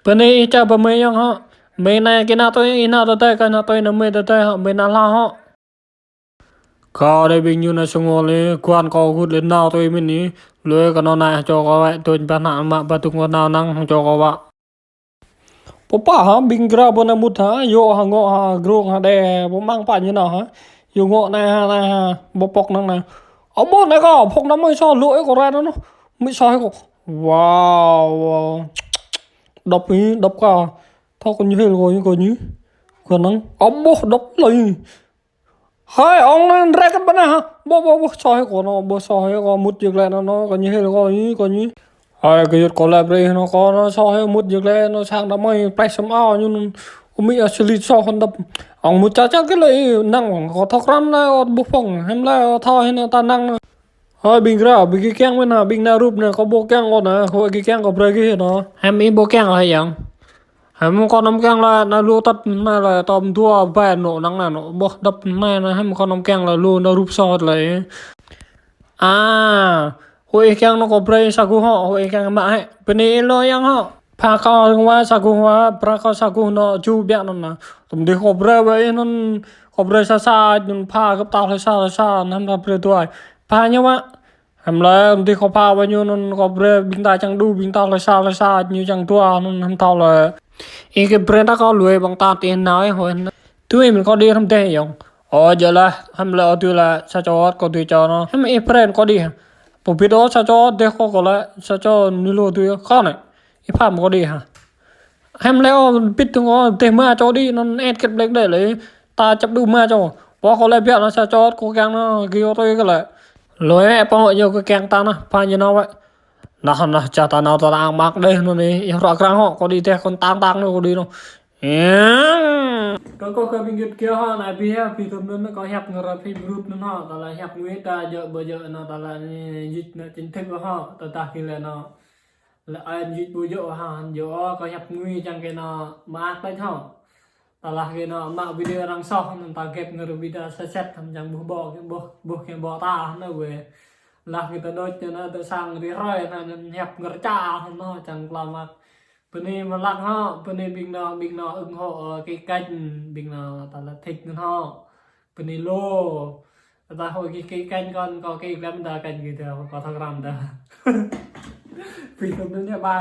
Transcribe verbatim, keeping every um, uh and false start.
Bơni ih ča bơmê yŏng hŏ. Mê anai kơ ană tui, ih ană tơdơi, kơ ană tui ană mê tơdơi hŏ, mê ană hlâo hŏ. Kâo đơi ƀing ñu anai sơngol lĕ, kuan kâo gưt lĕ nao tui mĭn anai. Lui kơ anŭn anai hăng čô kâo wơ̆t, tui ƀing ană mă ƀă tŭng kâo nao năng hăng čô kâo wơ̆t. Pô pă hă, ƀing gra ƀu anai mŭt hă, yua hă ngŏ hă, grông hă đe, pô mơ̆ng pă ñu nao hă. Yua ngŏ anai hă, anai hă, ƀu pŏk năng anai. Ơ ƀuh anai kâo, pŏk anăm mơi soh, lui kâo rai anŭn. Mơi soh kâo. Wow, wow. Đŏp hĭ, đŏp kâo. Thâo kâo ñu hil kâo ñu, kâo ñu. Kâo năng. Ơ ƀuh, đŏp lơi. Hơi, ong anai rek kơ ƀơi anai hă? Ƀu, ƀu, ƀu, soh hĭ kâo anŭn, ƀu soh hĭ kâo mŭt jơ̆ glaĭ anŭn, anŭn, kâo ñu hil kâo ñu, kâo ñu. Hơi, kâo yŭt kâo lĕ brơi anŭn kâo anŭn soh hĭ mŭt jơ̆ glaĭ anŭn sang đah mơi, pleh sem ao ñu anŭn. Ơ mĭ aslit soh anŭn đŏp. Ong mŭt ča ča kơ lĕ năng kâo thâo krăn lĕ ƀu pŏng, hăm lĕ thâo hĭ anŭn ta năng anŭn. Hơi, ƀing gra, ƀing gih kiăng mơ̆n hă, ƀing ană rup anai, kâo ƀu kiăng kâo anŭn, kâo gih kiăng kâo brơi gih anŭn. Hăm ih ƀu kiăng hă yŏng? Hăm kâo anăm kiăng lĕ, anai lu tăt anai lĕ, tơm dua ƀai anŭn năng anŭn, ƀuh đŏp anai anŭn, hăm kâo anăm kiăng lĕ, lu ană rup soh lĕ. A, huĭ ih kiăng anŭn kâo brơi sa guh hŏ, huĭ ih kiăng mă hĕ. Bơni ih lu yŏng hŏ. Pha kâo rơngwa sa guh wa, pha kâo sa guh anŭn ču ƀiă anŭn anai. Tơm dih kâo brơi wơ̆t ih anŭn, kâo brơi sa sa, anŭn pha gơ̆p tah hlơi sa hlơi sa, anŭn hăm ta brơi dua. Pha ñu wơ̆t. Hăm lĕ, tơm dih kâo pha wơ̆t ñu anŭn kâo brơi ƀing ta čang đu, ƀing ta hlơi sa hlơi sa, ñu čang dua, anŭn hăm thâo lĕ. Ih kơ brơi ta kâo lui ƀơ̆ng ta tih nao ih huĭ anŭn. Tui mĭn kâo đĭ hrŏm dêh yŏng. Ơ, djơ̆ lah, hăm lĕ ơ tui lah, sa čô ăt kâo tui čô anŭn. Hăm ih brơi kâo đĭ hă. Pơbit ơ sa čô ăt dêh kâo kâo lĕ, sa čô ñu lu tui kâo anai. Ih pham kâo đĭ hă. Hăm lĕ ơ bit tơ̆ng ơ dêh ma čô đĭ anŭn ĕt kĕt blek đĕ lĕ. Ta čăp đu ma čô. Pô kâo lĕ biă anŭn sa čô ăt kâo kiăng anŭn gih ơ tui kâo lĕ. Lui ĕ pô ñu kơ kiăng ta anŭn, pha ñu nao wơ̆t. Nah, nah, ča ta nao ta ang mă đĕ anŭn anai. Ih ră krang hŏ, kâo đĭ dêh kâo tang tang anŭn kâo đĭ anŭn. Ih. Kâo kơ kơ ƀing git kiơ hă, anai ƀiă, ƀiă tơm anŭn kâo hiăp ngă ră phim rup anŭn hă, ta lĕ hiăp ngui ta djơ̆ ƀu djơ̆ anŭn ta lĕ anai, jit anŭn chính thức hă, ta ta kơ lĕ anŭn. Lĕ ai jit ƀu djơ̆ hă, djơ̆ ơ, kâo hiăp ngui čang kơ anŭn mă ak đĕ hă. Ta lĕ kơ anŭn mă video arăng soh, anŭn ta gĕp ngă ră video sa set, anŭn čang ƀuh ƀô̆, ƀuh, ƀuh kơ ƀô̆ ta, anŭn wơ̆t. Lĕ kơ ta đôč anŭn ta sang rĭm hrơi, anŭn hiăp ngă rơča, anŭn čang klam ak. Bơni mơlak hŏ, bơni ƀing anŭn, ƀing anŭn ủng hộ, ơ, kơ kênh, ƀing anŭn ta lĕ thích anŭn hŏ. Bơni lu. Ta huĭ kơ kênh kâo, kơ kênh lăm ta kênh kơ ta, kâo thâo krăn ta. Ƀing tơm anŭn ñu ba.